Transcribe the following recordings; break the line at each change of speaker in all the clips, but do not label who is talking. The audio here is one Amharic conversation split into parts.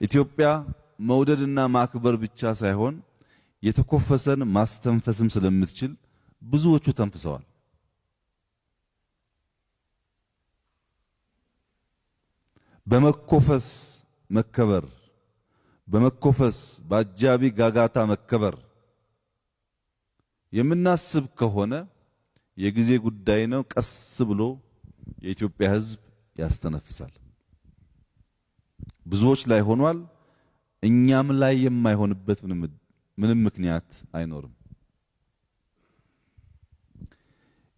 ኢትዮጵያ መውደድና ማክበር ብቻ ሳይሆን የተኮፈሰን ማስተንፈስም ስለምትችል ብዙዎቹ ተንፍሰዋል። በመኮፈስ መከበር፣ በመኮፈስ በአጃቢ ጋጋታ መከበር የምናስብ ከሆነ የጊዜ ጉዳይ ነው። ቀስ ብሎ የኢትዮጵያ ሕዝብ ያስተነፍሳል። ብዙዎች ላይ ሆኗል። እኛም ላይ የማይሆንበት ምንም ምክንያት አይኖርም።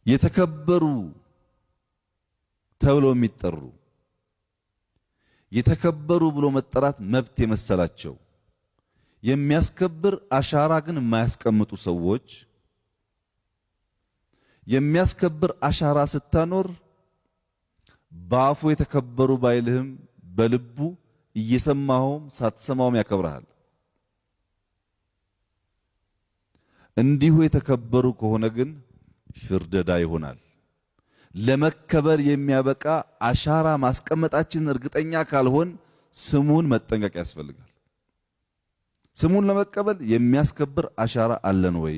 የተከበሩ ተብለው የሚጠሩ፣ የተከበሩ ብሎ መጠራት መብት የመሰላቸው፣ የሚያስከብር አሻራ ግን የማያስቀምጡ ሰዎች፣ የሚያስከብር አሻራ ስታኖር በአፉ የተከበሩ ባይልህም በልቡ እየሰማኸውም ሳትሰማውም ያከብርሃል። እንዲሁ የተከበሩ ከሆነ ግን ሽርደዳ ይሆናል። ለመከበር የሚያበቃ አሻራ ማስቀመጣችንን እርግጠኛ ካልሆን ስሙን መጠንቀቅ ያስፈልጋል። ስሙን ለመቀበል የሚያስከብር አሻራ አለን ወይ?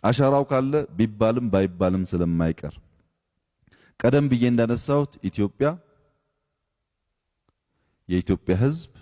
አሻራው ካለ ቢባልም ባይባልም ስለማይቀር፣ ቀደም ብዬ እንዳነሳሁት ኢትዮጵያ፣ የኢትዮጵያ ሕዝብ